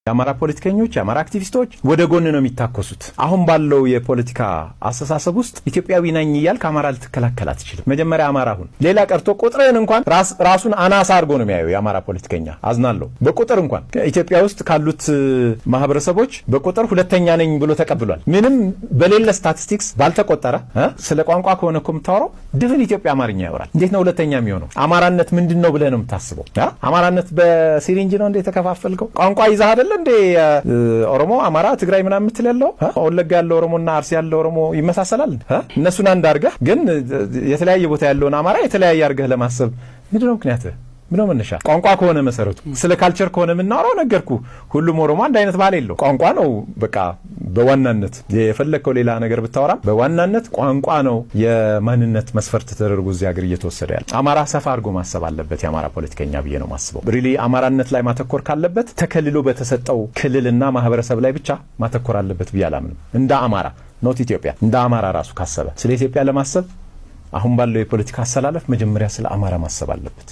የአማራ ፖለቲከኞች፣ የአማራ አክቲቪስቶች ወደ ጎን ነው የሚታኮሱት። አሁን ባለው የፖለቲካ አስተሳሰብ ውስጥ ኢትዮጵያዊ ነኝ እያልክ አማራ ልትከላከል አትችልም። መጀመሪያ አማራ ሁን። ሌላ ቀርቶ ቁጥርህን እንኳን ራሱን አናሳ አድርጎ ነው የሚያየው የአማራ ፖለቲከኛ። አዝናለሁ። በቁጥር እንኳን ኢትዮጵያ ውስጥ ካሉት ማህበረሰቦች በቁጥር ሁለተኛ ነኝ ብሎ ተቀብሏል። ምንም በሌለ ስታቲስቲክስ ባልተቆጠረ፣ ስለ ቋንቋ ከሆነ እኮ የምታወራው ድፍን ኢትዮጵያ አማርኛ ያወራል። እንዴት ነው ሁለተኛ የሚሆነው? አማራነት ምንድን ነው ብለህ ነው የምታስበው? አማራነት በ syringe ነው እንዴ የተከፋፈልከው? ቋንቋ ይዘህ አይደለ እንዴ ኦሮሞ፣ አማራ፣ ትግራይ ምናምን የምትል ያለው? ወለጋ ያለው ኦሮሞና አርሲ ያለው ኦሮሞ ይመሳሰላል? እነሱን አንድ አድርገህ ግን የተለያየ ቦታ ያለውን አማራ የተለያየ አድርገህ ለማሰብ ምንድነው ምክንያትህ? ምነው መነሻ ቋንቋ ከሆነ መሰረቱ ስለ culture ከሆነ የምናወራው፣ ነገርኩ። ሁሉም ኦሮሞ አንድ አይነት ባህል የለው። ቋንቋ ነው በቃ በዋናነት። የፈለግከው ሌላ ነገር ብታወራም በዋናነት ቋንቋ ነው የማንነት መስፈርት ተደርጎ እዚህ ሀገር እየተወሰደ ያለ። አማራ ሰፋ አድርጎ ማሰብ አለበት የአማራ ፖለቲከኛ ብዬ ነው ማስበው። Really አማራነት ላይ ማተኮር ካለበት ተከልሎ በተሰጠው ክልልና ማህበረሰብ ላይ ብቻ ማተኮር አለበት ብዬ አላምንም። እንደ አማራ፣ not ኢትዮጵያ፣ እንደ አማራ ራሱ ካሰበ ስለ ኢትዮጵያ ለማሰብ አሁን ባለው የፖለቲካ አሰላለፍ መጀመሪያ ስለ አማራ ማሰብ አለበት።